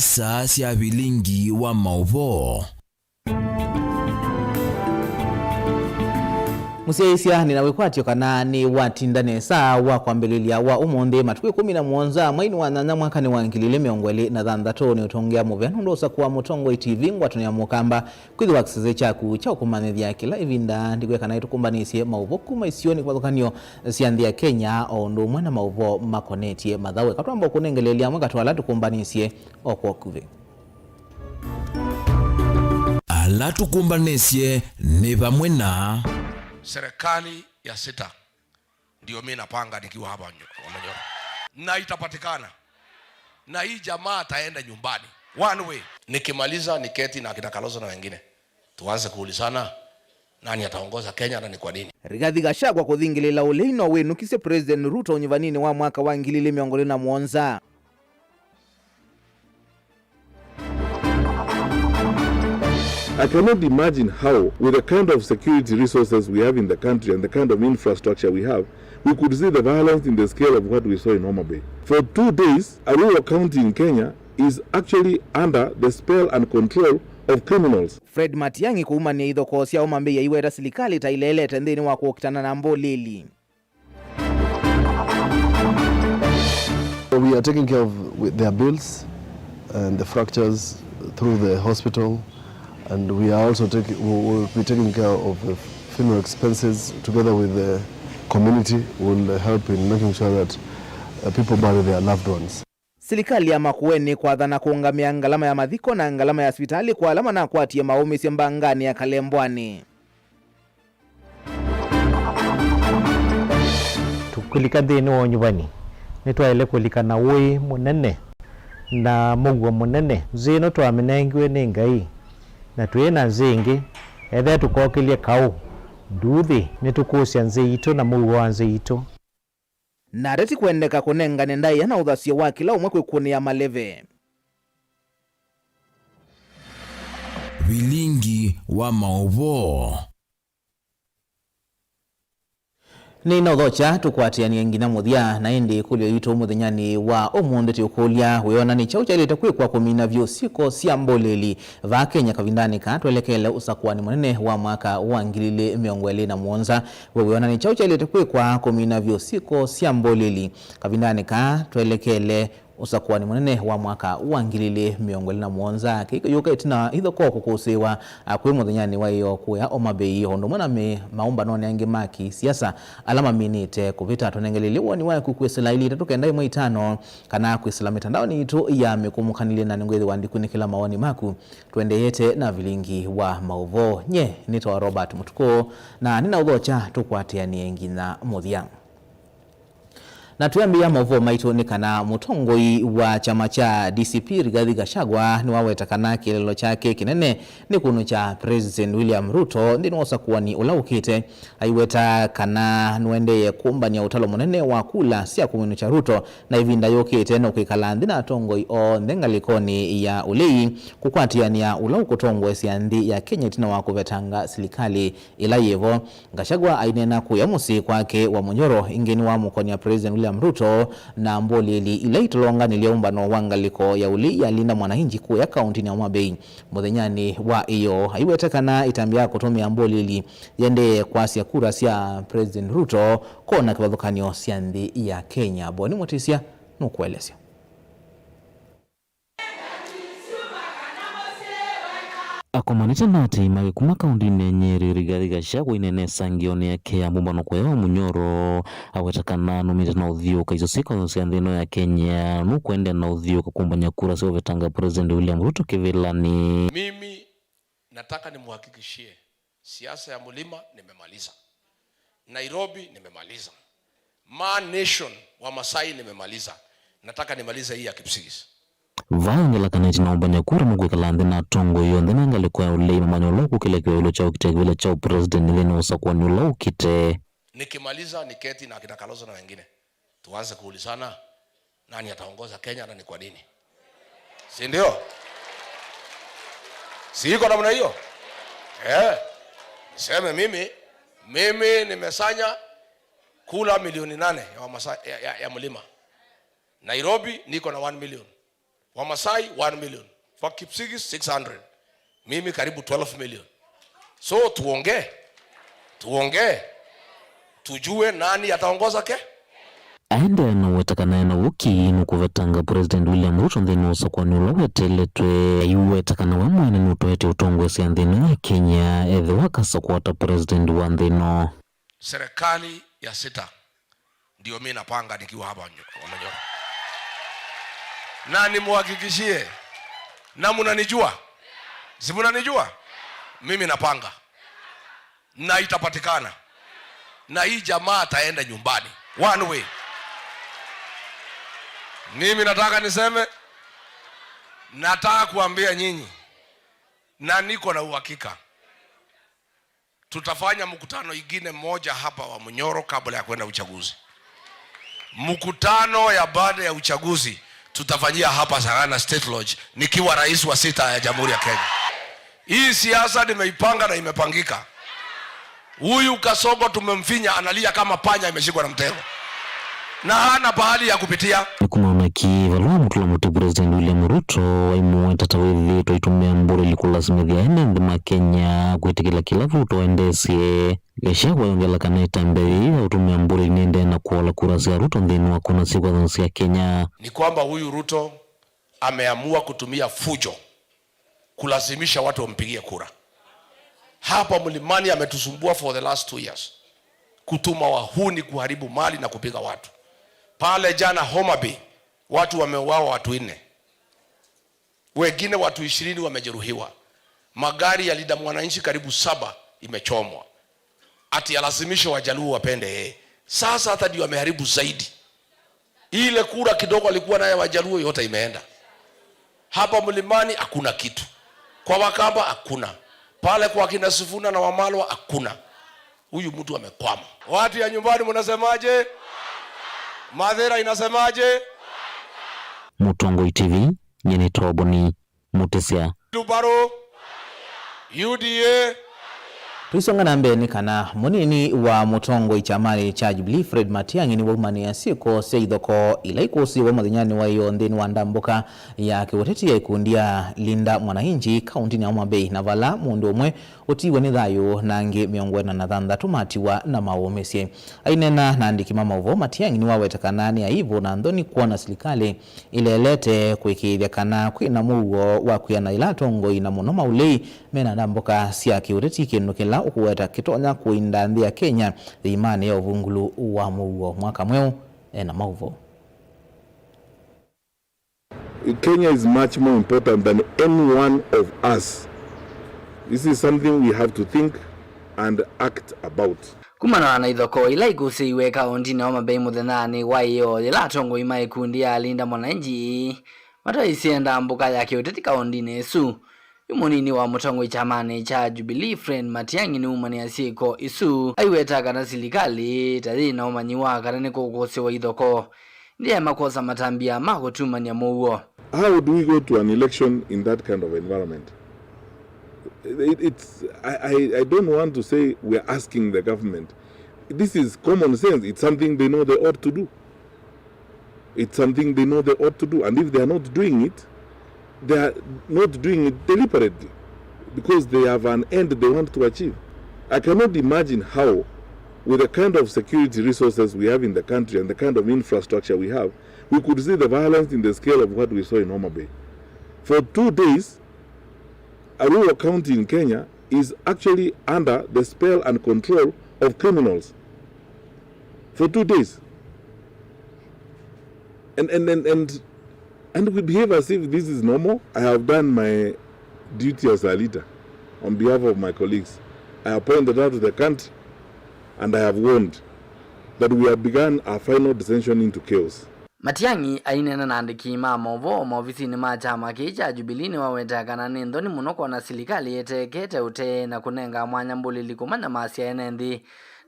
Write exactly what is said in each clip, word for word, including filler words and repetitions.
Saa sya vilingi wa maũvoo. Mũsyaĩĩsya, nĩna wĩkwatyo kana nĩwatinda nesa wa kwambĩlĩlya wa ũmũnthĩ, matukũ ĩkũmi na mũonza, mweinĩ wa nyanya, mwakanĩ wa ngili ilĩ mĩongo ĩlĩ na thanthatũ, nĩ ũtũngĩa mũvea nũndũ ũsakũa mũtongoi T V ngwatanĩo ya Mũkamba kwĩthĩwa kĩsese kyaku kya ũkũmanyĩthya kĩla ĩvinda. Ndikwĩa kana nĩtũkũmbanĩsye maũvoo kuma isionĩ kĩvathũkany'o sya nthĩ ya Kenya, o ũndũ ũmwe na maũvoo makonetye mathaũ. Eka twamba ũkũnengeleelya amwe katĩ wa ala tũkũmbanĩsye o kwa ũkuvĩ. Ala tũkũmbanĩsye nĩ vamwe na. Serikali ya sita ndio mimi napanga nikiwa hapa nyo-, Manyoro. Na itapatikana. Na hii jamaa ataenda nyumbani. One way. Nikimaliza niketi na akina Kalonzo na wengine. Tuanze kuulizana nani ataongoza Kenya na ni kwa nini. Rigathi Gachagua kũthingĩlĩĩla ũlei no wĩnũkisye President Ruto ũnyuvaninĩ wa mwaka wa ngili ilĩ mĩongo ĩlĩ na mũonza. I cannot imagine how, with the kind of security resources we have in the country and the kind of infrastructure we have, we could see the violence in the scale of what we saw in Homa Bay. For two days, Aruwa County in Kenya is actually under the spell and control of criminals. Fred Matiang'i kũumanĩa ithokoo sya Homa Bay aiweta silikalĩ ta ĩleelete nthĩnĩ wa kũkitana na mbũlĩli. We are taking care of with their bills and the fractures through the hospital, and we are also taking, we will be taking care of the funeral expenses together with the community. Will help in making sure that, uh, people bury their loved ones. Silikalĩ ya Makueni kwathana kũũngamĩa ngalama ya mathiko na ngalama ya sivitalĩ kwa ala manakwatie maũmĩsye mbanganĩ ya Kalembwani. Tũkĩlika nthĩnĩ wa ũnyuvani, nĩtwaĩle kũlika na ũĩ mũnene na mũuo mũnene. Nzĩ ĩno twamĩnengiwe nĩ Ngai, na twĩ na nzĩ ĩngĩ. Ethĩa tũkokĩlye kaũ nduuthĩ, nĩtũkũsya nzĩ yitũ na mũuo wa nzĩ yitũ. Na ateti kwendeka kũnengane ndaĩa na ũthasyo wa kĩla ũmwe kwĩkũnĩa maleve. Vilingi wa maũvoo. Nĩnaũthokya tũkwatĩanĩe nginya mũthya, na ĩndĩ ĩkũlyo yitũ mũthenyanĩ wa ũmũnthĩ tũkũlya, wĩona nĩ kyaũ kyaĩlĩte kwĩkwa kũmina vyũ syĩko sya mbũlĩli vaa Kenya kavindanĩ kaa twelekele ũsakũanĩ mũnene wa mwaka wa ngili ilĩ mĩongo ĩlĩ na mũonza? We wĩona nĩ kyaũ kyaĩlĩte kwĩkwa kũmina vyũ syĩko sya mbũlĩli kavindanĩ kaa twelekele ũsakũanĩ mũnene wa mwaka wa ngili ilĩ mĩongo ĩlĩ na mũonza? Kĩĩ kĩyũka ĩtina ithokoo kũkũsĩĩwa, a, kwĩ mũthenyanĩ wa ĩyoo kũya Homa Bay, o ũndũ ũmwe na mĩ-, maũmbanonĩ angĩ ma kĩsiasa ala maminĩte kũvĩta. Tũnengeleelye woni waku kwĩsĩla ilĩ itatũ kenda ĩmwe itano, kana kwĩsĩla mĩtandaonĩ yitũ ya mĩkũmũkanĩlye, na nĩngwĩthĩwa ndikunĩkĩla mawoni maku. Tũendeete na vilingi wa maũvoo. Nye nĩtawa Robert Mũtukũ, na nĩnaũthokya tũkwatĩanĩe nginya mũthya. Na twĩambĩĩa maũvoo maitũ nĩ kana mũtongoi wa kyama kya D C P Rigathi Gachagua nĩwaweta kana kĩeleelo kyake kĩnene nĩ kũnũkya President William Ruto nthĩnĩ wa ũsakũani ũla ũkĩte. Aiweta kana nũendee kũmbany'a ũtalo mũnene wa kula sya kũmwĩnũkya Ruto, na ĩvinda yũkĩte nũkwĩkala nthĩ na atongoi onthe ngalĩkonĩ ya ũlei kũkwatĩanĩa ũla ũkũtongoesya nthĩ ya Kenya ĩtina wa kũvetanga silikalĩ ĩla yĩvo. Gachagua aineena kũya mũsyĩ kwake wa Munyoro, ĩngĩ nĩwamũkony'a President William Ruto na mbũlĩli ila itolonganĩlye ũmbano wa ngalĩko ya ũlei ya Linda Mwananchi kũya kaũntĩnĩ ya Homa Bay. Mũthenyanĩ wa ĩyoo, aiweta kana ĩtambya ya kũtũmĩa mbũlĩli yendee kwasya kura sya President Ruto kona kĩvathũkany'o sya nthĩ ya Kenya. Boni Mũtĩsya nũkũelesya. Akomanĩte na atei make kuma kaũntĩnĩ ya Nyeri, Rigathi Gachagua aineenea ĩsangĩonĩ yake ya mbũmbano kũya wa Munyoro, aweta kana nũmĩte na ũthiũũka icio syĩko sya nthĩ ĩno ya Kenya, nũkũendeea na ũthiũũka kũmbany'a kura sya ũvetanga President William Ruto kĩvĩlanĩ. Mimi nataka nimhakikishie Siasa ya mlima nimemaliza. Nairobi nimemaliza. Maa Nation wa Masai nimemaliza. Nataka nimalize hii ya Kipsigis. Vaa ongela kana ĩtina wa ũmbany'a kura nũkwĩkala nthĩ na atongoi onthe ma ngalĩko ya ũlei mamanye ũla ũkũkĩlya kĩvaĩlo kya ũkitĩa kĩvĩla kya ũpresident nthĩnĩ wa ũsakũani ũla ũkĩte. Nikimaliza niketi na akina Kalonzo na wengine. Tuanze kuulizana, nani ataongoza Kenya na ni kwa nini? Si ndio? Si iko namna hiyo? Eh. Niseme mimi, mimi nimesanya kula milioni nane ya, Wamasa-, ya, ya, ya mlima. Nairobi niko na one million. Wamasai one million, Wakipsigis six hundred, mimi karibu twelve million. So tuongee, tuongee, tujue nani ataongoza ke. Aendeea na ũweta kana ena ũki nũkũvetanga President William Ruto nthĩnĩ wa ũsakũani ũla weteeletwe. Aiweta kana we mwene nũtoete ũtongoesya nthĩ ĩno ya Kenya ethĩwa akasakũa ta president wa nthĩ ĩno. Serikali ya sita ndio mimi napanga nikiwa hapa Nyo-, Manyoro. Na nimuhakikishie, na mnanijua, si mnanijua? Mimi napanga na itapatikana, na hii jamaa ataenda nyumbani one way. Mimi nataka niseme, nataka kuambia nyinyi, na niko na uhakika, tutafanya mkutano ingine moja hapa wa Munyoro kabla ya kwenda uchaguzi. Mkutano ya baada ya uchaguzi tutafanyia hapa Sagana State Lodge nikiwa rais wa sita ya Jamhuri ya Kenya. Hii siasa nimeipanga na imepangika. Huyu Kasongo tumemfinya, analia kama panya imeshikwa na mtego. Na hana pahali ya kupitia. Nĩkũnona kĩĩ vala wamũtũla mũtĩ President William Ruto aimũweta ta wĩthĩĩtwe aitũmĩa mbũrĩli kũlasimĩthya ene nthĩ ma Kenya kwĩtĩkĩla kĩla Ruto endeesye. Gachagua ayongela kana ĩtambya yĩĩ ya ũtũmĩa mbũrĩli nĩendee na kũola kura sya Ruto nthĩnĩ wa kona syĩkwathanĩ sya Kenya. Ni kwamba huyu Ruto ameamua kutumia fujo kulazimisha watu wampigie kura. Hapa Mlimani ametusumbua for the last two years, kutuma wahuni kuharibu mali na kupiga watu. Pale jana Homa Bay, watu wameuawa, watu nne, wengine watu ishirini wamejeruhiwa. Magari ya Linda Mwananchi karibu saba imechomwa, ati alazimishe Wajaluo wapende yeye. Sasa hata ndio ameharibu zaidi. Ile kura kidogo alikuwa nayo Wajaluo yote imeenda. Hapa Mlimani hakuna kitu. Kwa Wakamba hakuna. Pale kwa kina Sifuna na Wamalwa hakuna. Huyu mtu amekwama. Watu ya nyumbani mnasemaje? Mathera inasemaje? Mũtongoi T V, nyie nĩ Toboni Mũtĩsya. Lubaru, U D A. Tũisonga na mbee nĩ kana mũnini wa mũtongoi kyamanĩ kya Jubilee Fred Matiang'i nĩwaumanĩa syĩko sya ithokoo ila ikũsĩĩwe mũthenyanĩ wa ĩyoo nthĩnĩ wa ndambũka ya kĩũteti ya ikundi ya Linda Mwananchi kauntinĩ ya Homa Bay, na vala mũndũ ũmwe ũtiiwe nĩ thayũ na angĩ mĩongo ĩna na thanthatũ matiwa na maũmĩsye. Aineena na andĩki ma maũvoo, Matiang'i nĩwaweta kana nĩ aivu na nthoni kwona silikalĩ ĩleelete kũĩkĩĩthya kana kwĩ na mũuo wa kwĩana ĩla atongoi na mũno maũlei me na ndambũka sya kĩũteti, kĩndũ kĩla ũkũweta kĩtonya kũinda nthĩ ya Kenya ĩimanĩ ya ũvungũlu wa mũuo. Mwaka Mweũ e na maũvoo. Kenya is much more important than any one of us. This is something we have to think and act about. Kumana na ithokoo ila ikũsĩĩwe kaũntinĩ ya Homa Bay mũthenyanĩ wa ĩyoo yĩla atongoi ma ikundi ya Linda Mwananchi mataisye ndambũka ya kĩũteti kaũntinĩ ĩsu, yu mũnini wa mũtongoi kyamanĩ kya Jubilee Fred Matiang'i nĩumanĩa syĩko isu, aiweta kana silikalĩ ta yĩ na ũmanyi wa kana nĩkũkũsĩwa ithokoo ndyaema kwosa matambya ma kũtumany'a mũuo. How do we go to an election in that kind of environment? It, it's, I, I, I don't want to say we're asking the government. This is common sense. It's something they know they ought to do. It's something they know they ought to do. And if they are not doing it, they are not doing it deliberately because they have an end they want to achieve. I cannot imagine how, with the kind of security resources we have in the country and the kind of infrastructure we have, we could see the violence in the scale of what we saw in Homa Bay. For two days, Arua County in Kenya is actually under the spell and control of criminals. For two days. And, and, and, and, and we behave as if this is normal. I have done my duty as a leader on behalf of my colleagues. I have pointed out to the country and I have warned that we have begun our final descension into chaos. Matiang'i aineena na andĩki ma maũvoo maovisinĩ ma kyama kĩĩ kya Jubilee nĩwaweta kana nĩ nthoni mũno kwona silikalĩ ĩteekete ũtee na kũnenga mwanya mbũlĩli kũmanyamasya ene nthĩ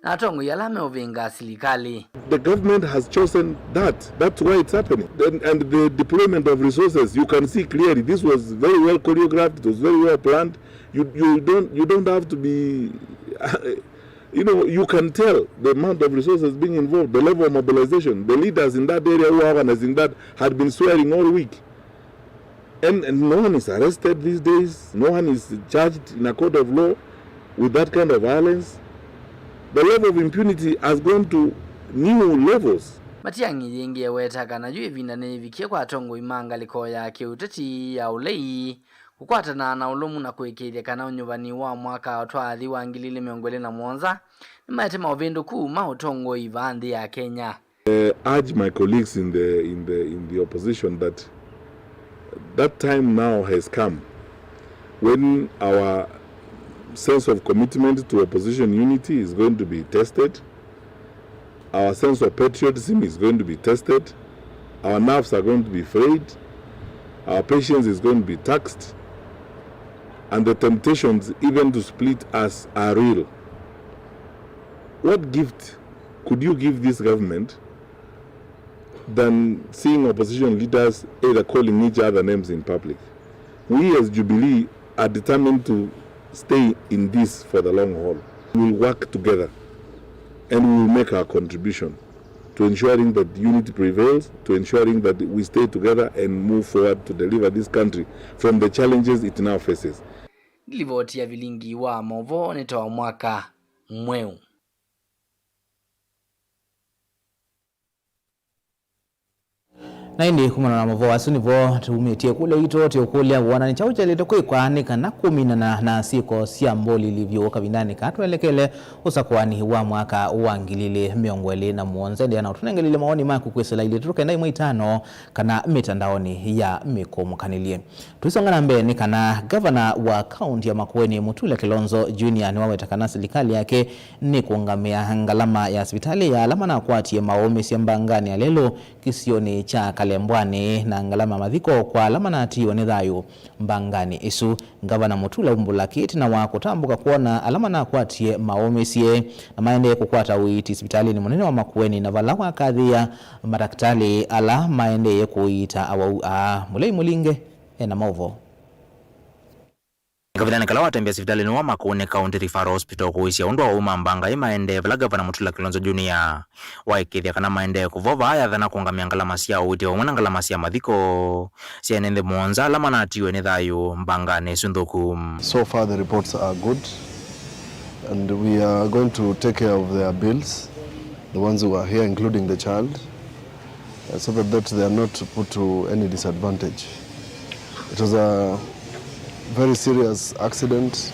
na atongoi ala meũvĩnga silikalĩ. The government has chosen that. That's why it's happening. And, and the deployment of resources, you can see clearly, this was very well choreographed, it was very well planned. You, you don't, you don't have to be, you know, you can tell the amount of resources being involved, the level of mobilization. The leaders in that area who are organizing that had been swearing all week. And, and no one is arrested these days. No one is charged in a court of law with that kind of violence. The level of impunity has gone to new levels. Matiang'i yĩngĩ eweta kana yu ĩvinda nĩyĩvikie kwa atongoi ma ngalĩko ya kĩũteti ya ũlei kũkwatana na ũlũmu na kũĩkĩĩthya kana ũnyuvani wa mwaka twathi wa ngili ilĩ mĩongo ĩlĩ na mũonza nĩmaete maũvĩndũku ma ũtongoi vaa nthĩ ya Kenya. Uh, urge my colleagues in the, in the, in the opposition that that time now has come when our sense of commitment to opposition unity is going to be tested. Our sense of patriotism is going to be tested. Our nerves are going to be frayed. Our patience is going to be taxed. And the temptations even to split us are real. What gift could you give this government than seeing opposition leaders either calling each other names in public? We as Jubilee are determined to stay in this for the long haul. We will work together and we will make our contribution to ensuring that unity prevails, to ensuring that we stay together and move forward to deliver this country from the challenges it now faces. Nĩ livoti ya vilingi wa maũvoo nĩ ta wa mwaka mweũ. Na ĩndĩ kumana na mavoo asu nĩvo tumĩtye kũlya witũ tũkũlya wona nĩ kyaũ kyaĩlĩte kwĩkwa nĩ kana kũminana na syĩko sya mbũlili vyũ kavindanĩ kaa twelekele ũsakũani wa mwaka wa ngili ilĩ mĩongo ĩlĩ na mũonza. Ĩndĩ ana ũtũnengelile mawoni maku kwĩsĩla ilĩ tũtũ kenda ĩmwe itano kana mĩtandaonĩ ya mĩkũmũkanĩlye. Tũisonga na mbee nĩ kana ngavana wa kaunti ya Makueni Mutula Kilonzo Junior nĩwaweta kana silikalĩ yake nĩkũngamĩa ngalama ya sivitalĩ ya ala manakwatie maũmĩsye mbanganĩ ya lelũ kĩsionĩ kya Kalembwani na ngalama ya mathiko kwa ala manatiiwe nĩ thayũ mbanganĩ ĩsu. Ngavana Mutula umbũla kĩtĩna wa kũtambũka kwona ala manakwatie maũmĩsye na maendee kũkwata ũiiti sivitalĩnĩ mũnene wa Makueni na vala wakathĩĩa matakĩtalĩ ala maendee kũiita awau aa. Mũlei Mũlinge ena maũvoo. Kavindanĩ kala watembea sivitalĩnĩ wa Makueni County Referral Hospital kũĩsya ũndũ wa auma mbanga ĩ maendee vala Ngavana Mutula Kilonzo Junior waĩkĩĩthya kana maendee kũvova ayathana kũngamĩa ngalama sya ũiiti vamwe na ngalama sya mathiko sya ene nthĩ mũonza ala manatiwe nĩ thayũ mbanganĩ ĩsu nthũku. So far the reports are good and we are going to take care of their bills, the ones who are here including the child. Uh, so that, that they are not put to any disadvantage. It was a very serious accident,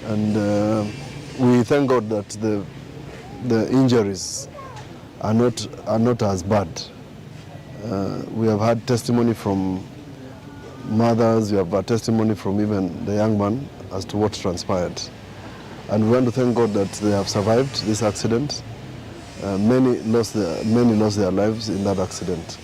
and uh, we thank God that the, the injuries are not, are not as bad. Uh, we have had testimony from mothers, you have a testimony from even the young man as to what transpired. And we want to thank God that they have survived this accident. Uh, many lost their, many lost their lives in that accident.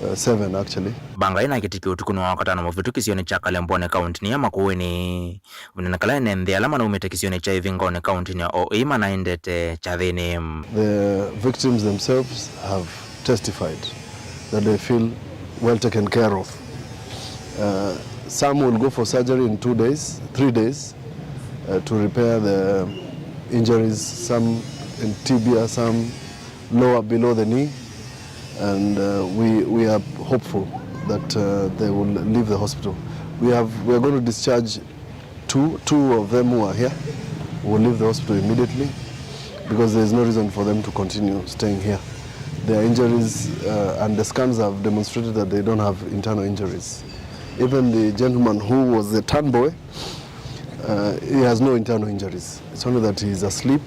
Uh, seven actually. Mbanga ĩna kĩtikĩ ũtukũnĩ wa wakatano mũvĩtũku kĩsionĩ kya Kalembwani kauntinĩ ya Makueni. Vunene kala ene nthĩ ala manaumĩte kĩsionĩ kya Ĩvingonĩ kauntinĩ ya O A manaendete kyathĩnĩ. The victims themselves have testified that they feel well taken care of. Uh, some will go for surgery in two days, three days, uh, to repair the injuries, some in tibia, some lower below the knee, and uh, we, we are hopeful that uh, they will leave the hospital. We have, we are going to discharge two, two of them who are here will leave the hospial immediately because there is no reason for them to continue staying here. Their injuries uh, and the scans have demonstrated that they don't have internal injuries. Even the gentleman who was the turn boy, uh, he has no internal injuries. It's only that he is asleep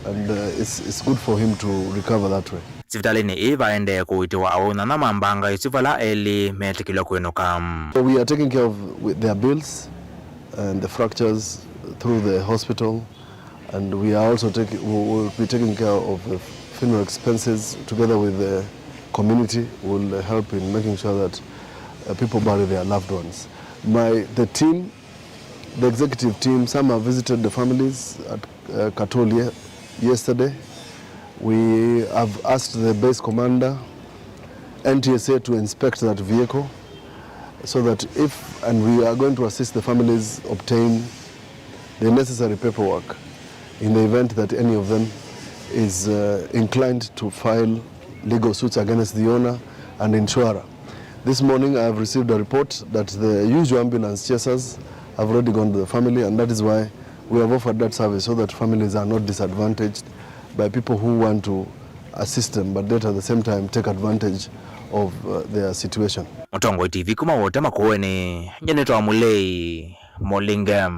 and uh, it's, it's good for him to recover that way. Sivitalĩnĩ ĩĩ vaendee kũitĩwa awau nana ma mbanga ĩsu vala elĩ metĩkĩlwa kwĩnũka. So we are taking care of with their bills and the fractures through the hospital, and we are also taking, we will be taking care of the funeral expenses together with the community. Will help in making sure that uh, people bury their loved ones. My, the team, the executive team, some have visited the families at uh, Katolie yesterday. We have asked the base commander, N T S A, to inspect that vehicle so that if, and we are going to assist the families obtain the necessary paperwork in the event that any of them is uh, inclined to file legal suits against the owner and insurer. This morning I have received a report that the usual ambulance chasers have already gone to the family, and that is why we have offered that service, so that families are not disadvantaged by people who want to assist them but yet at the same time take advantage of, uh, their situation. Mũtongoi T V kuma Wota Makueni, nyie nĩtawa Mũlei Mũlinge.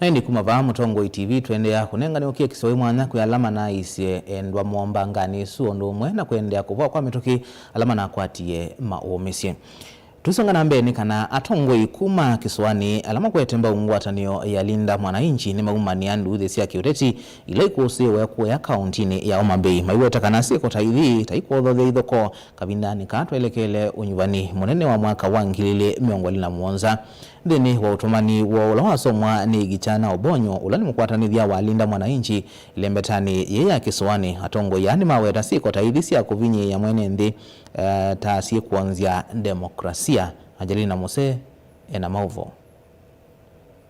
Na ĩndĩ kuma vaa Mũtongoi T V tũendeea kũnengane ũkĩe kĩsoi mwanya kwĩ ala manaaisye endwa moo mbanganĩ ĩsu, ũndũ ũmwe na kũendeea kũvoa kwa mĩtũkĩ ala manakwatie maũmĩsye. Tũisonga na mbee nĩ kana atongoi kuma kĩsũanĩ ala makwete mbau ngwatanĩo ya Linda Mwananchi nĩmaumanĩa nduuthĩ sya kĩũteti ila ikũsĩĩwe kũya kauntinĩ ya Homa Bay, maiweta kana syĩko ta ithi ta ikwothothya ithokoo kavindanĩ kaa twelekele ũnyuvani mũnene wa mwaka wa ngili ili mĩongo ĩlĩ na mũonza. Nthĩnĩ wa ũtũmani woo ũla wasomwa nĩ Gichana Obonyo, ũla nĩ mũkwatanĩthya wa Linda Mwananchi ĩlembetanĩ yĩĩ ya kĩsũanĩ, atongoi aa nĩmaweta syĩko ta ithi sya kũvinyĩĩa mwene nthĩ, eh, ta syĩkwonzya demokrasia. Angelina Muse ena maũvoo.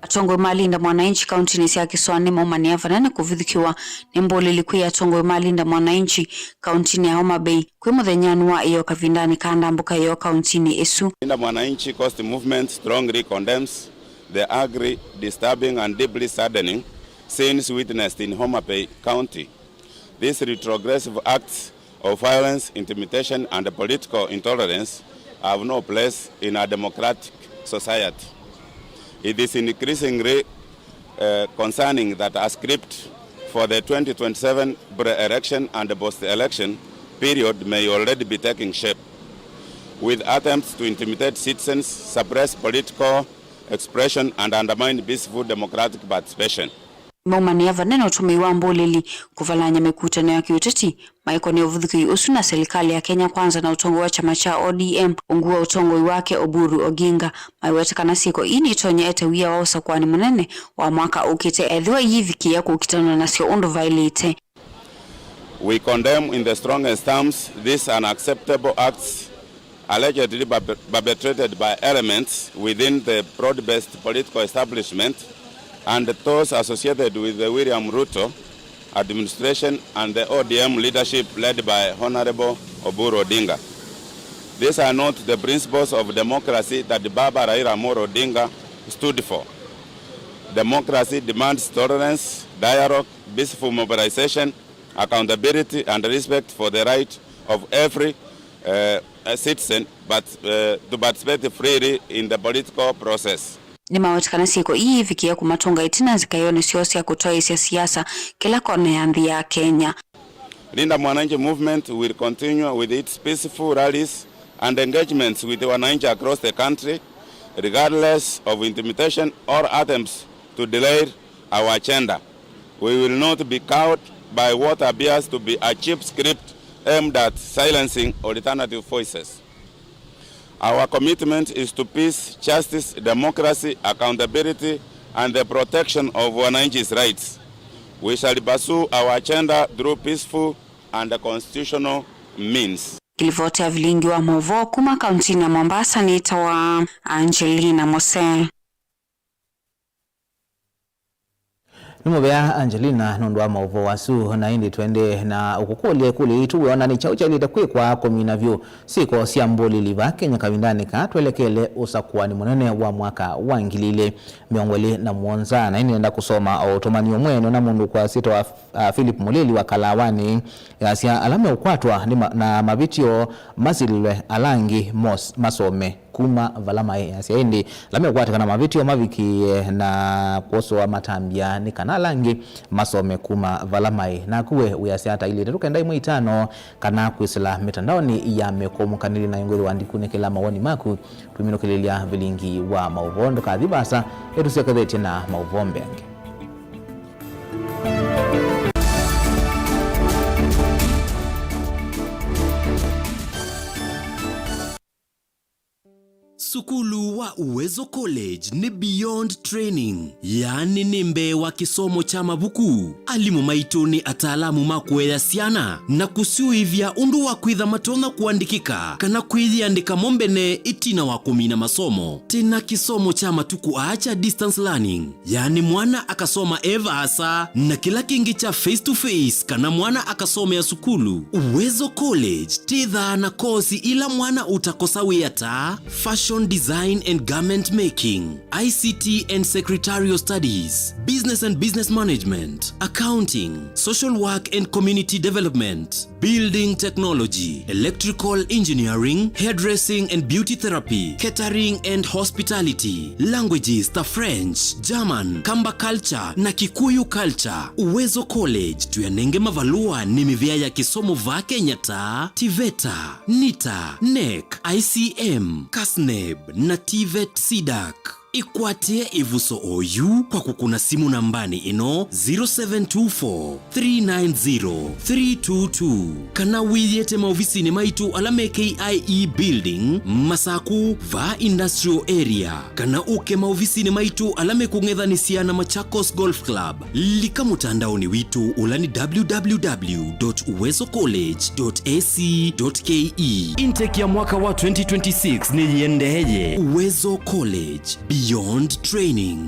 Atongoi ma Linda Mwananchi kauntinĩ sya kĩsũanĩ maumanĩa vanene kũvithũkĩwa nĩ mbũlĩli kwĩ atongoi ma Linda Mwananchi kauntinĩ ya Homa Bay kwĩ mũthenyanĩ wa ĩoo kavindanĩ ka ndambũka ĩoo kauntinĩ ĩsu. Linda Mwananchi Coast Movement strongly condemns the ugly, disturbing and deeply saddening scenes witnessed in Homa Bay County. These retrogressive acts of violence, intimidation and political intolerance have no place in a democratic society. It is increasingly, uh, concerning that a script for the twenty twenty-seven pre-election and post-election period may already be taking shape, with attempts to intimidate citizens, suppress political expression and undermine peaceful democratic participation. Maumanĩa vanene ũtũmĩi wa mbũlĩli kũvalany'a mĩkutano ya kĩũteti, maĩkonĩa ũvũthũkĩi ũsu na silikalĩ ya Kenya Kwanza na ũtongoi wa kyama kya O D M, ungu wa ũtongoi wake Oburu Oginga. Maiweta kana syĩko ii nitonya ete wia wa ũsakũani mũnene wa mwaka ũkĩte ethĩwa iivikĩĩa kũkitanwa nasyo ũndũ vaĩlĩte. We condemn in the strongest terms these unacceptable acts allegedly perpe-, perpetrated by elements within the broad-based political establishment and those associated with the William Ruto administration and the O D M leadership led by Honorable Oburu Odinga. These are not the principles of democracy that Baba Raila Amolo Odinga stood for. Democracy demands tolerance, dialogue, peaceful mobilization, accountability and respect for the right of every, uh, citizen but, uh, to participate freely in the political process. Nĩmaweta kana syĩko ii ivikĩe kũmatũnga ĩtina nzikaĩonĩ syoo sya kũtwaĩĩsya siasa kĩla kona ya nthĩ ya Kenya. Linda Mwananchi Movement will continue with its peaceful rallies and engagements with wananchi across the country, regardless of intimidation or attempts to derail our agenda. We will not be cowed by what appears to be a cheap script aimed at silencing alternative voices. Our commitment is to peace, justice, democracy, accountability, and the protection of wananchi's rights. We shall pursue our agenda through peaceful and constitutional means. Kĩlivoti ya vilingi wa maũvoo kuma kauntinĩ ya Mombasa nĩtawa Angelina Mose. Nĩ mũvea Angelina nũndũ wa maũvoo asu, na ĩndĩ twendee na ũkũkũlya ĩkũlyo yitũ, wĩona nĩ kyaũ kyaĩlĩte kwĩkwa kũmina vyũ syĩko sya mbũlĩli vaa Kenya kavindanĩ kaa twelekele ũsakũani mũnene wa mwaka wa ngili ilĩ mĩongo ĩlĩ na mũonza? Na ĩndĩ nenda kũsoma o ũtũmani ũmwe nĩona mũndũ ũkwasĩtwa, ah, Philip Mũlĩli wa Kalawanĩ, yasya ala meũkwatwa nĩ ma-, na mavĩtyo masilĩlwe, ala angĩ mos-, masome kuma vala maĩ. Yasya ĩndĩ ala meũkwatĩka na mavĩtyo mavikĩe na kwosoa matambya nĩ kana ala angĩ masome kuma vala maĩ. Naku we wĩasya ata? Ilĩte tũkenda ĩmwe itano kana kwĩsĩla mĩtandaonĩ ya mĩkũmũkanĩlye na ĩngwĩthĩwa ndikunĩkĩla mawoni maku. Tũminũkĩlĩlya vilingi wa maũvoo. Ndũkathi vaasa, nĩtũsyokethetye na maũvoo mbeange. Sukulu wa Uwezo College nĩ beyond training, yaani nĩ mbee wa kĩsomo kya mavuku. Alimũ maitũ nĩ ataalamu ma kũea syana na kũsyũĩvya ũndũ wa kwĩtha matonya kũandĩkĩka kana kwĩyĩandĩka mo mbene ĩtina wa kũmina masomo. Twĩna kĩsomo kya matukũ aa kya distance learning, yaani mwana akasoma e vaasa, na kĩla kĩngĩ kya face to face kana mwana akasomea sukulu. Uwezo College twĩthaa na kosi ila mwana ũtakosa wĩa ta fashion design and garment making, I C T and secretarial studies, business and business management, accounting, social work and community development, building technology, electrical engineering, hairdressing and beauty therapy, catering and hospitality, languages ta French, German, Kamba culture na Kikuyu culture. Uwezo College tũyanenge mavalũa nĩ mĩvĩa ya kĩsomo vaa Kenya ta TVETA, NITA, NEC, I C M, KASNEB na TVET CDAC. Ĩkwatĩe ĩvuso oyu kwa kũkũna simũ nambanĩ ĩno, zero seven two four, three nine zero, three two two, kana wĩyĩte maovisinĩ maitũ ala me K I E Building, Masaku, vaa Industrial Area, kana ũke maovisinĩ maitũ ala mekũng'ethanĩsya na Machakos Golf Club. Lika mũtandaonĩ witũ ũla nĩ W W W dot uwezo college dot A C dot K E. Intake ya mwaka wa twenty twenty-six nĩyĩendeeye. Uwezo College, beyond training.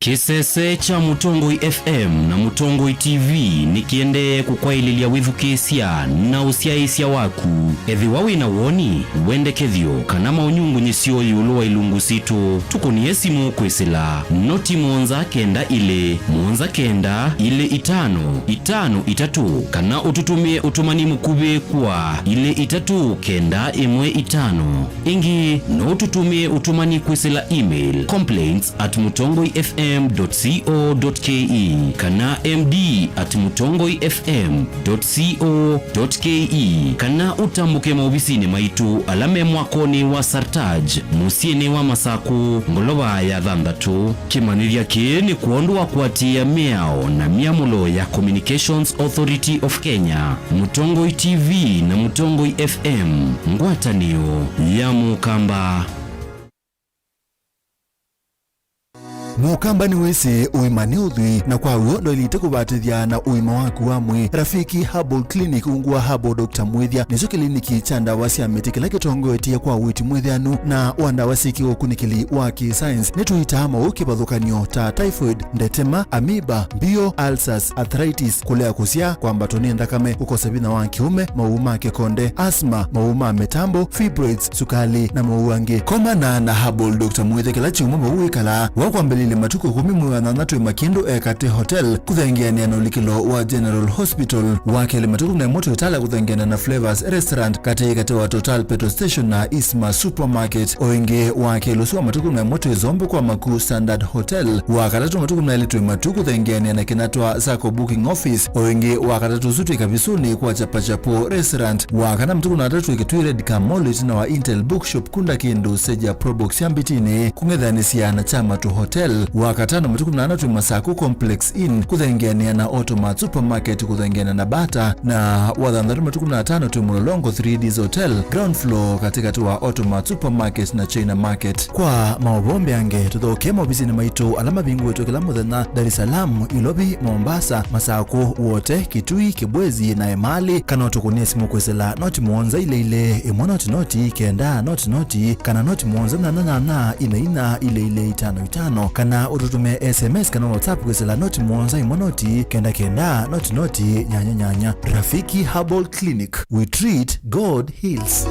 Kĩsese kya Mũtongoi F M na Mũtongoi T V nĩkĩendee kũkwaĩlĩlya wĩthukĩĩsya na ũsyaĩĩsya waku. Ethĩwa wĩ na woni, wendekethyo, kana maũnyungunyĩsyo ĩũlũ wa ilungu sitũ, tũkũnĩe simũ kwĩsĩla noti mũonza kenda ilĩ, mũonza kenda, ilĩ itano, itano itatũ, kana ũtũtũmĩe ũtũmani mũkuvĩ kwa ilĩ itatũ kenda ĩmwe itano. Ĩngĩ, no ũtũtũmĩe ũtũmani kwĩsĩla email complaints at mutongoi F M dot co dot K E kana M D at mutongoi F M dot co dot K E, kana ũtambũke maovisinĩ maitũ ala me mwakonĩ wa Sartaj, mũsyĩnĩ wa Masakũ, ngolova ya thanthatũ. Kĩmanyĩthya kĩĩ nĩ kwondũ wa kũatĩĩa mĩao na myamũlo ya Communications Authority of Kenya, Mũtongoi T V na Mũtongoi F M, ngwatanĩo ya Mũkamba. Mũkamba nĩwĩsĩ ũima nĩ ũthwii, na kwa w'o ndwaĩlĩte kũvatĩthya na ũima waku wa mwĩĩ. Rafiki Herbal Clinic ungu wa Herbal Doctor Mwĩthya nĩkyo kĩliniki kya ndawa sya mĩtĩ kĩla kĩtongoetye kwa ũiiti mwĩthĩanu na wa ndawa syĩ kĩũkunĩkĩli wa kĩ-science. Nĩtũitaa maũũ kĩvathũkany'o ta typhoid, ndetema, amoeba, mbio, ulcers, arthritis, kũlea kũsyaa, kwambatwa nĩ nthakame, kũkosa vinya wa kĩũme, maũũ ma kĩkonde, asthma, maũũ ma mĩtambo, fibroids, sukali, na maũũ angĩ. Komana na Herbal Doctor Mwĩthya kĩla kyumwa vau wĩkalaa. Wakwambĩlĩlya matukũ ĩkũmi mwei wa thanthatũ ĩmakindũ Ekate Hotel, kũthengeanĩa na ũlikĩlo wa General Hospital. Wa kelĩ matukũ ĩkũmi na ĩmwe twĩ Tala kũthengeanĩa na Flavors Restaurant, katĩ katĩ wa Total Petrol Station na Isma Supermarket. O ĩngĩ, wa kelĩ ũsu wa matukũ ĩkũmi na ĩmwe twĩ Zombe kwa Maku Standard Hotel. Wa katatũ matukũ ĩkũmi na elĩ twĩ Matu kũthengeanĩa na Kinatwa Sacco Booking Office. O ĩngĩ, wa katatũ ũsu twĩ Kavisũnĩ kwa Chapachapo Restaurant. Wa kana matukũ ĩkũmi na atatũ twĩ Kitui Red Car Mall ĩtina wa Intel Bookshop kũndũ kĩndũ seja Probox ya Mbitinĩ kũng'ethanĩsya na Chamatu Hotel. Wa katano matukũ ĩkũmi na ana twĩ Masaku Complex Inn kũthengeanĩa na Automat Supermarket kũthengeanĩa na Bata, na wa thanthatũ matukũ ĩkũmi na atano twĩ Mlolongo three Ds Hotel, ground floor, katĩkatĩ wa Automat Supermarket na China Market. Kwa maũvoo mbeange, tũthokee maovisinĩ maitũ ala mavingũĩtwe kĩla mũthenya Dar es Salaam, Ilovi, Mombasa, Masakũ, Wote, Kitui, Kibwezi na Emali, kana ũtũkũnĩe simũ kwĩsĩla noti mũonza ilĩ ilĩ, ĩmwe noti noti, kenda noti noti, kana noti mũonza nyanya nyanya, ina ina, ilĩ ilĩ, itano itano, kana ũtũtũmĩe S M S kana WhatsApp kwĩsĩla noti mũonza ĩmwe noti, kenda kenda, noti noti, nyanya nyanya. Rafiki Herbal Clinic, we treat, God heals.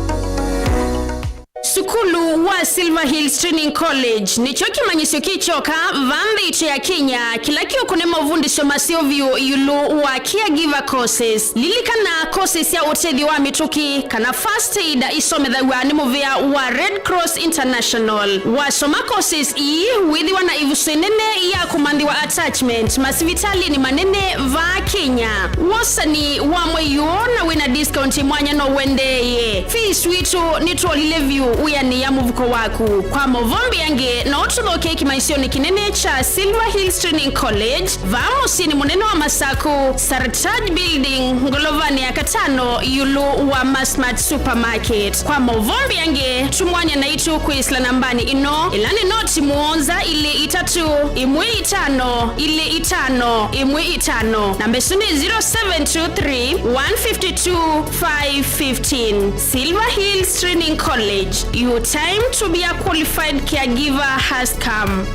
Sukulu wa Silver Hills Training College nĩkyo kĩmanyĩsyo kĩ kyoka vaa nthĩ itũ ya Kenya kĩla kĩũkũnĩa mavundĩsyo maseo vyũ ĩũlũ wa caregiver courses. Lilikana, courses sya ũtethyo wa mĩtũkĩ kana first aid isomethaw'a nĩ mũvĩa wa Red Cross International. Wasoma courses ii, wĩthĩwa na ĩvuso ĩnene ya kũmanthĩwa attachment masivitalĩnĩ manene vaa Kenya. Wosani wa mwei ũũ na wĩna discount mwanya no ũendeeye. Fees witũ nĩtwolile vyũ. Wĩanĩĩa mũvuko waku. Kwa maũvoo mbeange, no ũtũthokee kĩmaĩsyonĩ kĩnene kya Silver Hills Training College, vaa mũsyĩnĩ mũnene wa Masaku, Sartaj Building, ngolovanĩ ya katano, ĩũlũ wa Masmart Supermarket. Kwa maũvoo mbeange, tũmwanya naitũ kwĩsĩla nambanĩ ĩno, ĩla nĩ noti mũonza ilĩ itatũ, ĩmwe itano, ilĩ itano, ĩmwe itano. Namba ĩsu nĩ zero seven two three, one fifty two, five fifteen. Silver Hills Training College, your time to be a qualified caregiver has come.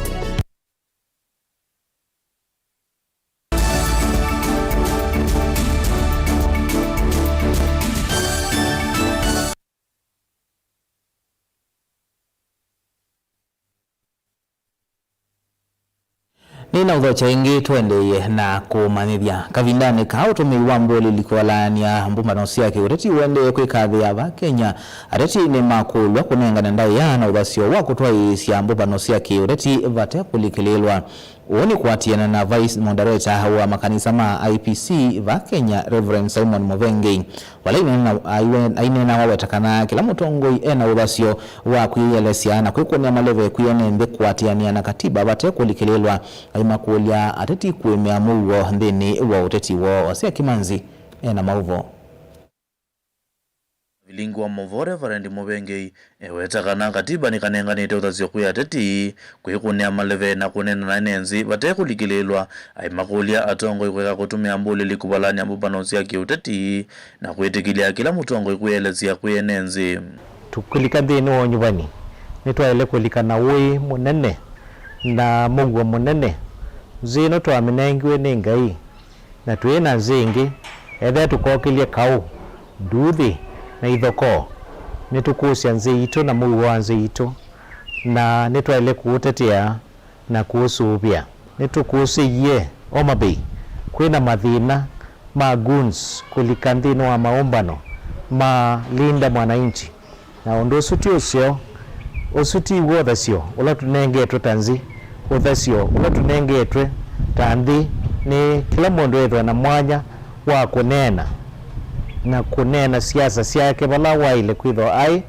Nĩnaũthokya ĩngĩ, tũendeeye na kũmanyĩthya. Kavindanĩ kaa ũtũmĩi wa mbũlĩli kũvalany'a mbũmbano sya kĩũteti ũendee kwĩkathĩa va Kenya, ateti nĩmakũlw'a kũnengane ndaĩa na ũthasyo wa kũtwaĩĩsya mbũmbano sya kĩũteti vate kũlikĩlĩĩlwa. Ũũ nĩ kũatĩana na Vice Moderator wa makanisa ma I P C va Kenya, Reverend Simon Muvengei. Vala aineena, aiwe-, aineena waweta kana kĩla mũtongoi e na ũthasyo wa kwĩyĩelesya na kwĩkũnĩa maleve kwĩ ene nthĩ kũatĩanĩa na katiba vate kũlikĩlĩĩlwa, aimakũlya ateti kũĩmĩa mũuo nthĩnĩ wa ũteti woo. Hosea Kimanzi e na maũvoo. Vilingi wa maũvoo Reverend Muvengei eweta kana katiba nĩkanenganĩte ũthasyo kwĩ ateti kwĩkũnĩa maleve na kũneena na ene nthĩ vate kũlikĩlĩĩlwa, aimakũlya atongoi kũeka kũtũmĩa mbũlĩli kũvalany'a mbũmbano sya kĩũteti na kwĩtĩkĩlya kĩla mũtongoi kwĩelesya kwĩ ene nthĩ. Tũkĩlika nthĩnĩ wa ũnyuvani, nĩtwaĩle kũlika na ũĩ mũnene na mũuo mũnene. Nthĩ ĩno twamĩnengiwe nĩ Ngai, na twĩ na nthĩ ĩngĩ. Ethĩa tũkokĩlye kaũ, nduuthĩ, na ithokoo, nĩtũkũsya nthĩ yitũ na mũuo wa nthĩ yitũ, na nĩtwaĩle kũũtetea na kũũsũvĩa. Nĩtũkũsĩie Homa Bay kwĩ na mathĩna ma goons kũlika nthĩnĩ wa maũmbano ma Linda Mwananchi. Na ũndũ ũsu ti ũseo, ũsu ti w'o ũthasyo ũla tũnengetwe ta nthĩ. Ũthasyo ũla tũnengetwe ta nthĩ nĩ kĩla mũndũ ethĩwa na mwanya wa kũneena, na kũneena siasa syake vala waĩle kwĩthĩwa aĩ,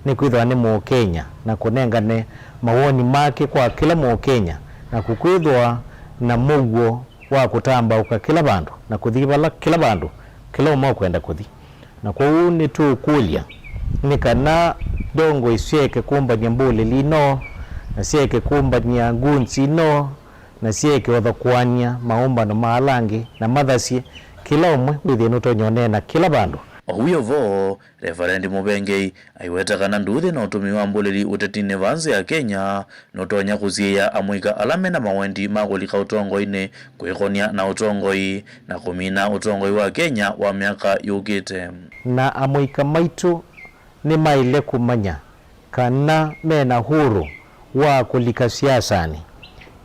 nĩkwĩthĩwa nĩ Mũkenya, na kũnengane mawoni make kwa kĩla Mũkenya, na kũkwĩthĩwa na mũuo wa kũtambaũka kĩla vandũ, na kũthi vala kĩla vandũ kĩla ũmwe ũkwenda kũthi. Na kwoou nĩtũũkũlya nĩ kana ndongoi syeke kũmbany'a mbũlĩli ino, na syeke kũmbany'a goons ino, na syeke ũthokũany'a maũmbano ma ala angĩ, na mathasye kĩla ũmwe wĩthĩe nũtonya ũneena kĩla vandũ. O wĩ o vo, Reverend Muvengei aiweta kana nduuthĩ na ũtũmĩi wa mbũlĩli ũtetinĩ vaa nthĩ ya Kenya nũtonya kũsiĩĩa amũika ala mena mawendi ma kũlika ũtongoinĩ kwĩkonia na ũtongoi na kũmina ũtongoi wa Kenya wa myaka yũkĩte. Na amũika maitũ nĩmaĩle kũmanya kana mena huru wa kũlika siasanĩ,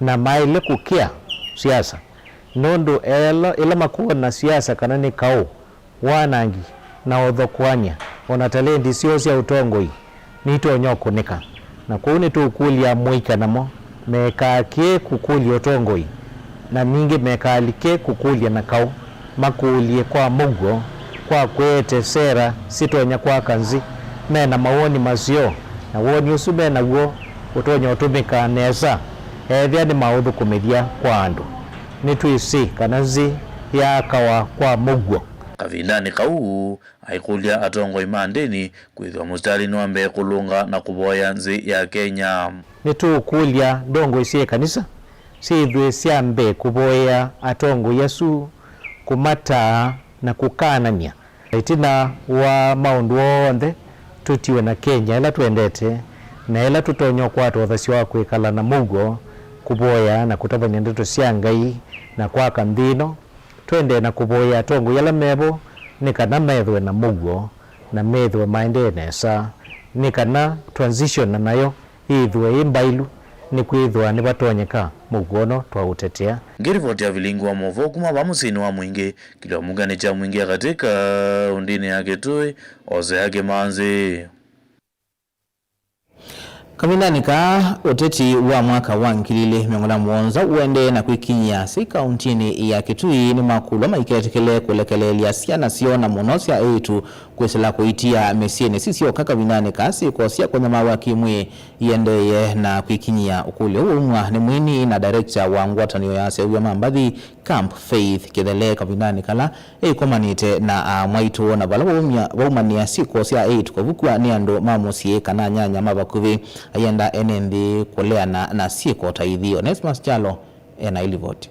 na maĩle kũkĩa siasa, nũndũ ela, ĩla makwona siasa kana nĩ kaũ, wanangi, na ũthokũany'a, o na talendi syoo sya ũtongoi nitonya ũkũnĩka. Na kwoou nĩtũũkũlya amũika namo mekakĩe kũkũlya ũtongoi, na ningĩ mekalike kũkũlya na kaũ, makũlye kwa mũuo, kwa kũete sera sitonya kwaka nthĩ, me na mawoni maseo, na woni ũsu me naw'o ũtonya ũtũmĩka nesa ethĩa nĩmaũthũkũmĩthya kwa andũ. Nĩtwĩsĩ kana nthĩ yaakawa kwa mũuo. Kavindanĩ kau, aikũlya atongoi ma ndĩni kwĩthĩwa mũsitalĩnĩ wa mbee kũlũnga na kũvoya nthĩ ya Kenya. Nĩtũũkũlya ndongoi sya ĩkanisa syĩthwe sya mbee kũvoya atongoi asu, kũmataa na kũkanany'a. Ĩtina wa maũndũ onthe, tũtiwe na Kenya ĩla twendete na ĩla tũtonya ũkwata ũthasyo wa kwĩkala na mũuo, kũvoya na kũtavany'a ndeto sya Ngai na kwaka nthĩ ĩno. Tũendee na kũvoya atongoi ala mevo nĩ kana methĩwe na mũuo na methĩwe maendee nesa, nĩ kana transition nayo yĩthĩwe yĩ mbaĩlu, nĩkwĩthĩwa nĩvatonyeka mũuo ũno twaũtetea. Ngĩrivoti ya Vilingi wa Maũvoo kuma vaa mũsyĩnĩ wa Mwingĩ, kĩlĩo mũkanĩ kya Mwingĩ ya katĩ kaũndĩnĩ ya Kitui, Hosea Kimanzi. Kavindanĩ kaa, ũteti wa mwaka wa ngili ilĩ mĩongo ĩlĩ na mũonza ũendee na kwĩkinyĩa. Asyai kauntinĩ ya Kitui nĩmakũlw'a maiketĩkĩle kũlekeleelya syana syoo, na mũno sya eĩtu, kwĩsĩla kũitia mĩsyĩnĩ sisyoka kavindanĩ kaa syĩko sya kũnyamaw'a kĩ-mwĩĩ iendeeye na kwĩkinyĩa. Ũkũlyo ũũ waumw'a nĩ mwini na director wa ngwatanĩo ya aseũvya ma mbathi, Camp Faith Kĩthele, kavindanĩ kala eĩkomanĩte na aa mwaitũ, na vala waumya-, waumanĩa syĩko sya eĩtu kũvukw'a nĩ andũ ma mũsyĩ kana anyanya ma vakuvĩ, ayenda ene nthĩ kũleana na syĩko ta ithi. Onesmus Kyalo ena ĩlivoti.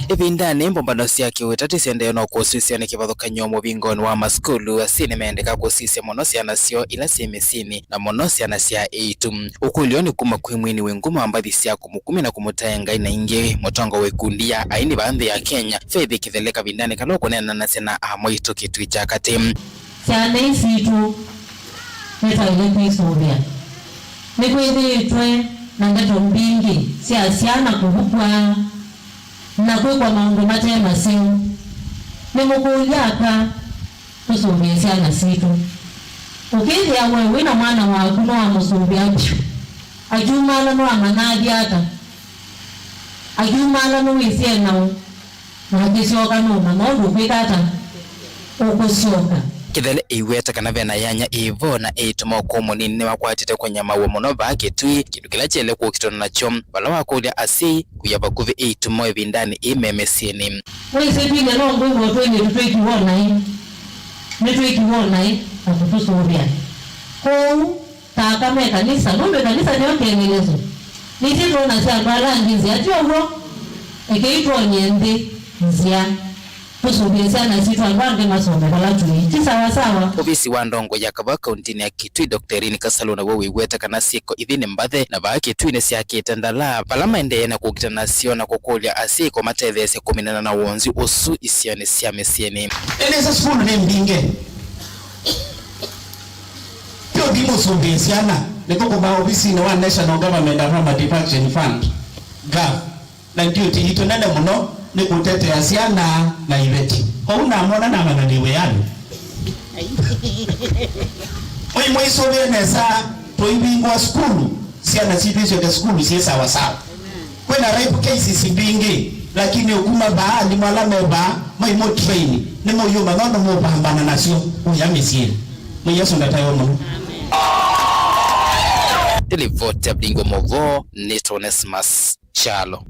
Ĩvindanĩ, mbũmbano sya kĩũteti syendeee no kũsisya nĩ kĩvathũkany'o mũvingonĩ wa masukulu. Asyai nĩmendeka kũsisya mũno syana syoo ila syĩ mĩsyĩnĩ, na mũno syana sya eĩtu. Ũkũlyo nĩ kuma kwĩ mwini wĩ nguma wa mbathi sya kũmũkumya na kũmũtaĩa Ngai, na ĩngĩ mũtongoi wa ikundi ya aini vaa nthĩ ya Kenya, Faith Kĩthele, kavindanĩ kala ũkũneenanasya na aa mwaitũ Kitui kya Katĩ. Syana ii sitũ nĩtwaĩle kwĩsũvĩa. Nĩkwĩthĩĩtwe na ndeto mbingĩ sya syana kũvukw'a na kwĩkwa maũndũ mate maseo. Nĩmũkũlya aka tũsũvĩe syana sitũ? Ũkĩthĩa we wĩ na mwana waku nĩwamũsũvĩa vyũ, akyumala nĩwamanya athi ata? Akyumala nĩwĩsĩ e naũ? Na akĩsyoka nũmanya ũndũ ũkwĩka ata? Ũkũsyoka. Kĩthele ĩiweta kana ve na yanya ĩvo, na eĩtu ma ũkũũ mũnini nĩmakwatĩte kũnyamaw'a mũno vaa Kitui, kĩndũ kĩla kyaĩle kũkitwa nakyo, vala wakũlya asyai kũya vakuvĩ eĩtu moo ĩvindanĩ ĩĩ me mĩsyĩnĩ. Wĩsĩ twine no ngwĩw'a twĩnĩtu twĩkiwa naĩ, nĩtwĩkiwa naĩ na kũtũsũvĩa. Kwoou, ta aka me kanisa, nũndũ ĩkanisa nĩyo kĩeleeleso. Nĩsĩ twonasya andũ ala angĩ nzĩa, ti ũw'o? Ekei twony'e nthĩ nzĩa. Tũsũvĩe syana sitũ andũ angĩ masome vala tũĩ. Ti sawa sawa? Ovisi wa ndongoi ya kavaa kauntinĩ ya Kitui, Doctor Irene Kasalu, naw'o wĩweta kana syĩko ithi nĩ mbathe, na vaa Kitui nĩsyakĩte ndalaa, vala maendee na kũkita nasyo na kũkũlya asyai kũmatetheesya kũminana na wonzu ũsu isionĩ sya mĩsyĩnĩ. Ĩndĩ sukulu nĩ mbingĩ. Ti ũthi mũsũvĩe syana, nĩthũkũmaa ovisinĩ wa National Government Affirmative Action Fund, gov, na duty yitũ nene mũno nĩ kũtetea syana na iveti. Kwoou namona namanya nĩ wĩanĩ. Mwĩ-, mwĩsũvĩe nesa, tũivingũa sukulu, syana sitũ isyoke sukulu syĩ sawa sawa. Kwĩna rape cases mbingĩ, lakini ũkuma vaa, alimũ ala me vaa maimũ train, nĩmũyũmanya ũndũ mũũvambana nasyo kũya mĩsyĩnĩ. Mwĩ Yesũ ndataĩwa mũno. Ĩlivoti ya Bingo Movoo, nĩtwa Onesmus Kyalo.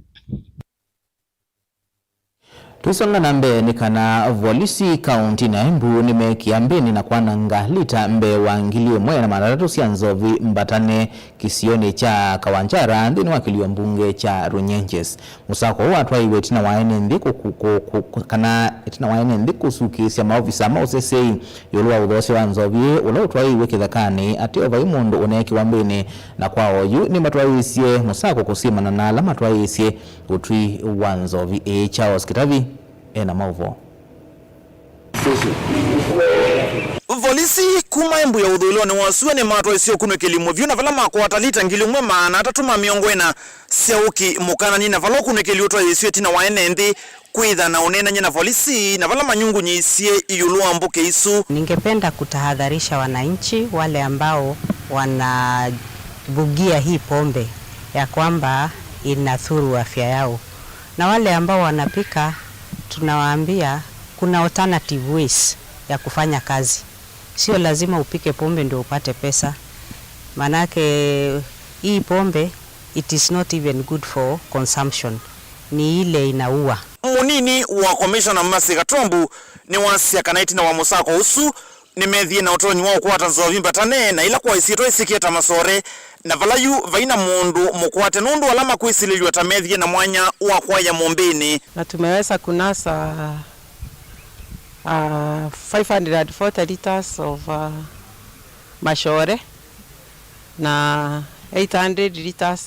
Tũisonga na mbee nĩ kana volisi kauntinĩ ya Embu nĩmeekie mbĩnĩ na kwananga lita mbee wa ngili ĩmwe na maana atatũ sya nzovi mbatane kĩsionĩ kya Kawanjara nthĩnĩ wa kĩlio mbunge kya Runyenjes. Mũsako ũũ watwaiwe ĩtina wa ene nthĩ kũku-, kũ-, kũ-, kũ-, kana ĩtina wa ene nthĩ kũsukĩĩsya maovisa ma ũseseĩ ĩũlũ wa ũthoosya wa nzovi ĩĩ ũla ũtwaiwe kĩthekanĩ, ateo vai mũndũ ũneekĩwa mbĩnĩ, na kwa oyu nĩmatwaĩĩsye mũsako kũsimana na ala matwaĩĩsye ũtwi wa nzovi ĩĩ. Charles Kĩtavi ena maũvoo. Volisi kuma Embu ya ũthũĩlonĩ wa sua nĩmatwaĩsye ũkunĩkĩli mũvyũ na vala makwata lita ngili ĩmwe maana atatũ ma mĩongo ĩna sya ũkĩ mũkananie, na vala ũkunĩkĩli ũtwaĩĩsw'e ĩtina wa ene nthĩ kwĩtha na ũneenany'a na volisi na vala manyungunyĩisye ĩũlũ wa mbũkĩ isu. Ningependa kutahadharisha wananchi wale ambao wanabugia hii pombe ya kwamba inadhuru afya yao. Na wale ambao wanapika, tunawaambia kuna alternative ways ya kufanya kazi. Sio lazima upike pombe ndio upate pesa. Manake hii pombe, it is not even good for consumption. Ni ile inaua. Mũnini wa Commissioner Mercy Katombu nĩwasya kana ĩtina wa mũsako ũsu, nĩmethie na ũtonyi wa ũkwata nzovi mbatane na ila kwa isyĩtwa isikie ta masore, na vala yu vai na mũndũ mũkwate nũndũ ala makwĩsilĩlw'a ta methie na mwanya wa kwaya mũmbĩnĩ. Na tumeweza kunasa, uh, five hundred forty liters of, uh, mashore na eight hundred liters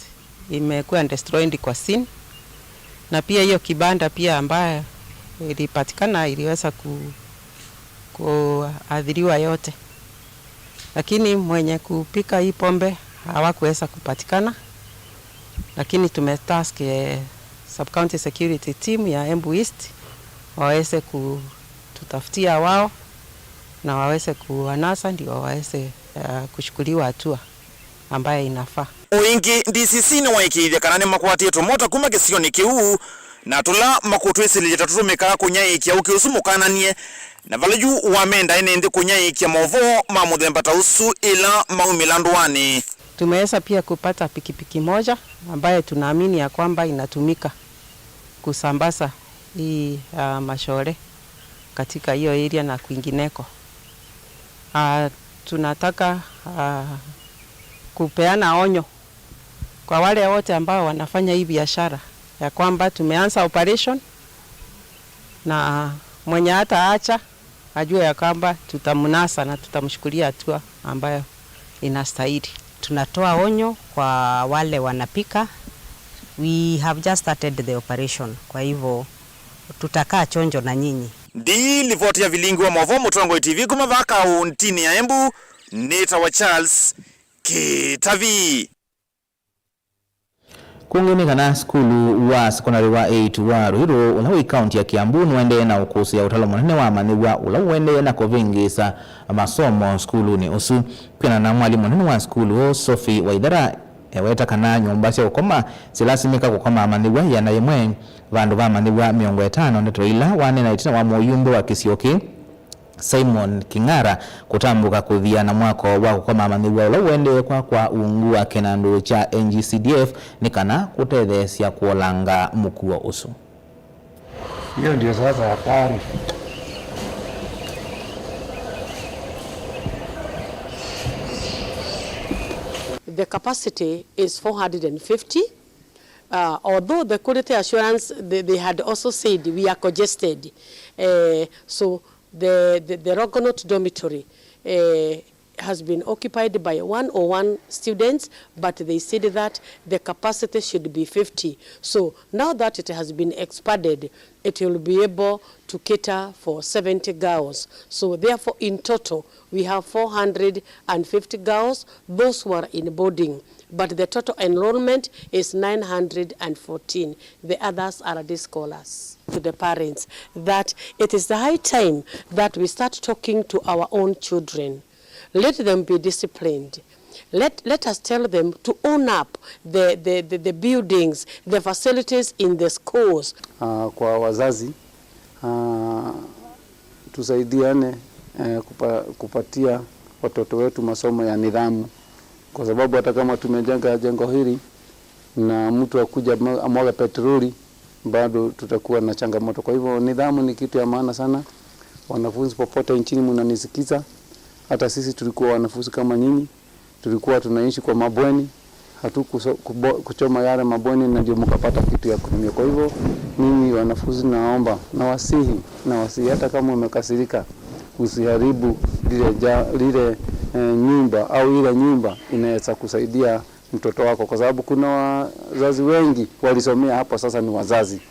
imekuwa destroyed kwa scene, na pia hiyo kibanda pia ambayo ilipatikana iliweza ku-, kuathiriwa yote, lakini mwenye kupika hii pombe hawakuweza kupatikana, lakini tumetask, eh, sub county security team ya Embu East waweze kututafutia wao na waweze kuwanasa ndio waweze uh, kuchukuliwa hatua ambayo inafaa. O ĩngĩ, D C C nĩwaĩkĩĩthya kana nĩmakwatĩtwe mota kuma kĩsionĩ kĩu, na tũla makũtwĩsĩlĩlye ta tũtũmĩkaa kũnyaĩĩkya ũkĩ ũsu mũkananie, na vala yu wamenda ene nthĩ kũnyaĩĩkya maũvoo ma mũthemba ta ũsu ĩla maumĩla ndũanĩ. Tumeweza pia kupata pikipiki moja ambaye tunaamini ya kwamba inatumika kusambaza hii, ah, mashore katika hiyo area na kwingineko. Ah, tunataka, ah, kupeana onyo kwa wale wote ambao wanafanya hii biashara ya kwamba tumeanza operation, na mwenye hataacha ajue ya kwamba tutamnasa na tutamchukulia hatua ambayo inastahili. Tunatoa onyo kwa wale wanapika. We have just started the operation. Kwa hivyo, tutakaa chonjo na nyinyi. Ndi livoti ya vilingi wa maũvoo Mũtongoi T V kuma vaa kaũntinĩ ya Embu, nĩtawa Charles Kĩtavi. Kũngĩ nĩ kana sukulu wa sekondalĩ wa eight wa Ruiru, ũla wĩ kaunti ya Kiambu, nũendee na ũkũsĩa ũtalo mũnene wa amanyĩw'a ũla ũendee na kũvĩngĩĩsa masomo sukulunĩ ũsu. Kwĩana na mwalimũ mũnene wa sukulu ũũ, Sophie Waithera, eweta kana nyũmba sya ũkoma silasimĩka kũkoma amanyĩw'a ĩana yĩmwe vandũ va amanyĩw'a mĩongo ĩtano, ndeto ila waneena ĩtina wa mũyumbe wa kĩsio kĩĩ, Simon Kĩng'ara, kũtambũka kũthia na mwako wa kũkoma amanyĩw'a ũla ũendee kwakwa ungu wa kĩnandũ kya N G C D F nĩ kana kũtetheesya kũolanga mũkuo ũsu. Hiyo ndio sasa hatari. The capacity is four hundred and fifty. Uh, although the quality assurance, they, they had also said we are congested. Uh, so the, the, the Rongonot dormitory, uh, has been occupied by one oh one students, but they said that the capacity should be fifty. So now that it has been expanded, it will be able to cater for seventy girls. So therefore, in total, we have four hundred and fifty girls, those who are in boarding. But the total enrollment is nine hundred and fourteen. The others are day scholars. To the parents, that it is the high time that we start talking to our own children. Let them be disciplined. Let, let us tell them to own up the, the, the, the buildings, the facilities in the schools. Ah, kwa wazazi, ah, tusaidiane, eh, kupa-, kupatia watoto wetu masomo ya nidhamu, kwa sababu hata kama tumejenga jengo hili na mtu akuja ama-, amwage petroli, bado tutakuwa na changamoto. Kwa hivyo, nidhamu ni kitu ya maana sana. Wanafunzi popote nchini mnanisikiza, hata sisi tulikuwa wanafunzi kama nyinyi, tulikuwa tunaishi kwa mabweni, hatukuso-, kubo-, kuchoma yale mabweni, na ndio mkapata kitu ya kutumia. Kwa hivyo, mimi wanafunzi naomba, nawasihi, nawasihi, hata kama umekasirika, usiharibu lile ja-, lile, eh, nyumba au ile nyumba inaweza kusaidia mtoto wako, kwa sababu kuna wazazi wengi walisomea hapo, sasa ni wazazi.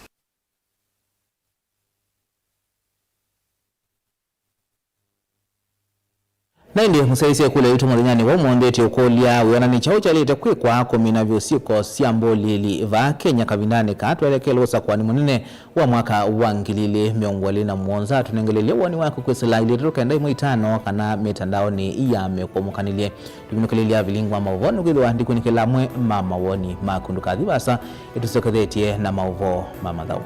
Na ĩndĩ mũsyaĩĩsya ĩkũlyo yitũ mũthenyanĩ wa ũmũnthĩ, tũũkũlya, wĩona nĩ kyaũ kyaĩlĩte kwĩkwa kũmina vyũ syĩko sya mbũlĩĩli vaa Kenya kavindanĩ kaa twelekele ũsakũani mũnene wa mwaka wa ngili ilĩ mĩongo ĩlĩ na mũonza? Tũnengelelye woni waku kwĩsĩla ilĩ itatũ kenda ĩmwe itano kana mĩtandaonĩ ya mĩkũmũkanĩlye. Tũminũkĩlĩlya vilingi wa maũvoo nĩkwĩthĩwa ndikwĩnĩkĩla amwe ma mawoni maku. Ndũkathi vaasa, ĩtũsyokethetye na maũvoo ma mathaũ.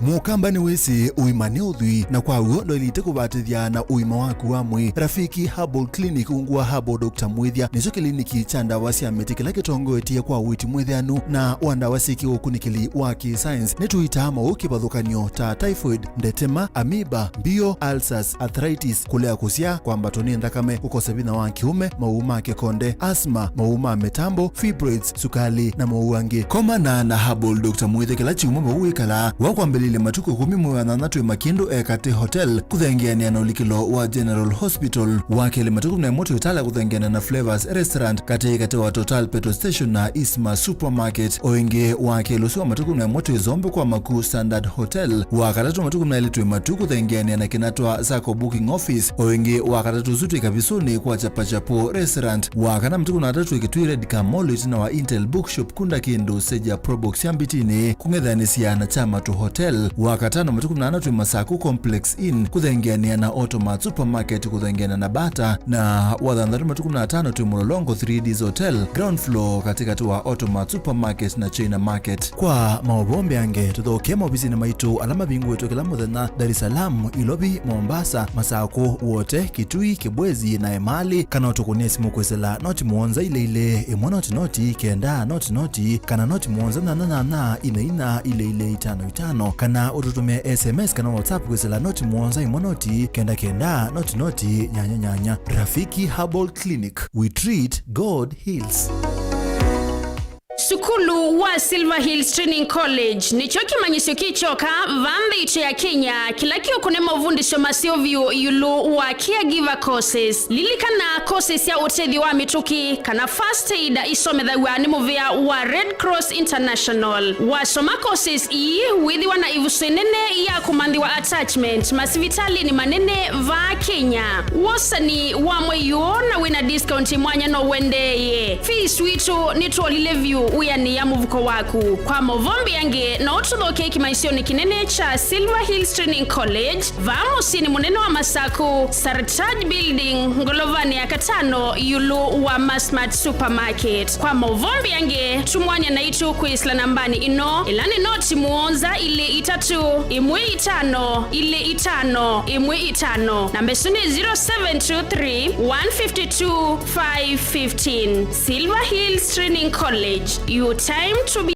Mũkamba nĩwĩsĩ ũima nĩ ũthwii, na kwa w'o ndwaĩlĩte kũvatĩthya na ũima waku wa mwĩĩ. Rafiki Herbal Clinic ungu wa Herbal Doctor Mwĩthya nĩkyo kĩliniki kya ndawa sya mĩtĩ kĩla kĩtongoetye kwa ũiiti mwĩthĩanu na wa ndawa syĩ kĩũkunĩkĩli wa kĩ-science. Nĩtũitaa maũũ kĩvathũkany'o ta typhoid, ndetema, amoeba, amoeba, ulcers, arthritis, kũlea kũsyaa, kwambatwa nĩ nthakame, kũkosa vinya wa kĩũme, maũũ ma kĩkonde, asthma, maũũ ma mĩtambo, fibroids, sukali, na maũũ angĩ. Komana na Herbal Doctor Mwĩthya kĩla kyumwa vau wĩkalaa. Wakwambĩlĩlya Matukũ ĩkũmi mwei wa nyanza twĩ Makĩndũ Ekatĩ Hotel kũthengeanĩa na ũlikĩlo wa General Hospital. Wa kelĩ matukũ kũmi na ĩmwe twĩ Tala kũthengeanĩa na Flavors Restaurant katĩ katĩ wa Total Petrol Station na Isma Supermarket. O ĩngĩ wa kelĩ ũsu wa matukũ kũmi na ĩmwe twĩ Zombe kwa Maku Standard Hotel. Wa katatũ matukũ kũmi na elĩ twĩ Matu kũthengeanĩa na Kinatwa Sacco Booking Office. O ĩngĩ wa katatũ ũsu twĩ Kavisũnĩ kwa Chapachapo Restaurant. Wa kana matukũ kũmi na atatũ twĩ Kitui Red Car Mall ĩtina wa Intel Bookshop kũndũ kĩndũ seja Probox ya Mbitinĩ kũng'ethanĩsya na Chamatu Hotel. Wa katano matukũ kũmi na ana twĩ Masaku Complex Inn kũthengeanĩa na Automat Supermarket kũthengeana na Bata, na wa thanthatũ matukũ kũmi na atano twĩ Mũlolongo three Ds Hotel ground floor katĩkatĩ wa Automat Supermarket na China Market. Kwa maũvoo mbeange tũthokee maovisinĩ maitũ ala mavingũĩtwe kĩla mũthenya Dar es Salaam, Ilovi, Mombasa, Masaku, Wote, Kitui, Kibwezi na Emali, kana ũtũkũnĩe simũ kwĩsĩla noti mũonza ilĩ ilĩ ĩmwe noti noti kenda noti noti kana noti mũonza nyanya nyanya ina ina ilĩ ilĩ itano itano, kana ũtũtũmĩe S M S kana WhatsApp kwĩsĩla noti mũonza ĩmwe noti kenda kenda noti noti nyanya nyanya. Rafiki Herbal Clinic, we treat, God heals. Sukulu wa Silver Hills Training College nĩkyo kĩmanyĩsyo kĩ kyoka va nthĩ itũ ya Kenya kĩla kĩũkũne mavundĩsyo maseo vyũ ĩũlũ wa caregiver courses. Lilikana, courses sya ũtethyo wa mĩtũkĩ kana first aid isomethaw'a nĩ mũvĩa wa Red Cross International. Wasoma courses ii, wĩthĩwa na ĩvuso ĩnene ya kũmanthĩwa attachment masivitalĩnĩ manene va Kenya. Wosani wa mwei ũũ na wĩna discount mwanya no ũendeeye. Fees witũ nĩtwolile vyũ wĩanĩĩa mũvuko waku. Kwa maũvoo mbeange, no ũtũthokee kĩmanyĩsyonĩ kĩnene kya Silver Hills Training College, vaa mũsyĩnĩ mũnene wa Masaku, Sartaj Building, ngolovanĩ ya katano, ĩũlũ wa Masmart Supermarket. Kwa maũvoo mbeange, tumwany'a naitũ kwĩsĩla nambanĩ ĩno, ĩla nĩ noti mũonza ilĩ itatũ ĩmwe itano ilĩ itano ĩmwe itano. Namba ĩsu nĩ zero seven two three, one fifty two, five fifteen. Silver Hills Training College, your time to be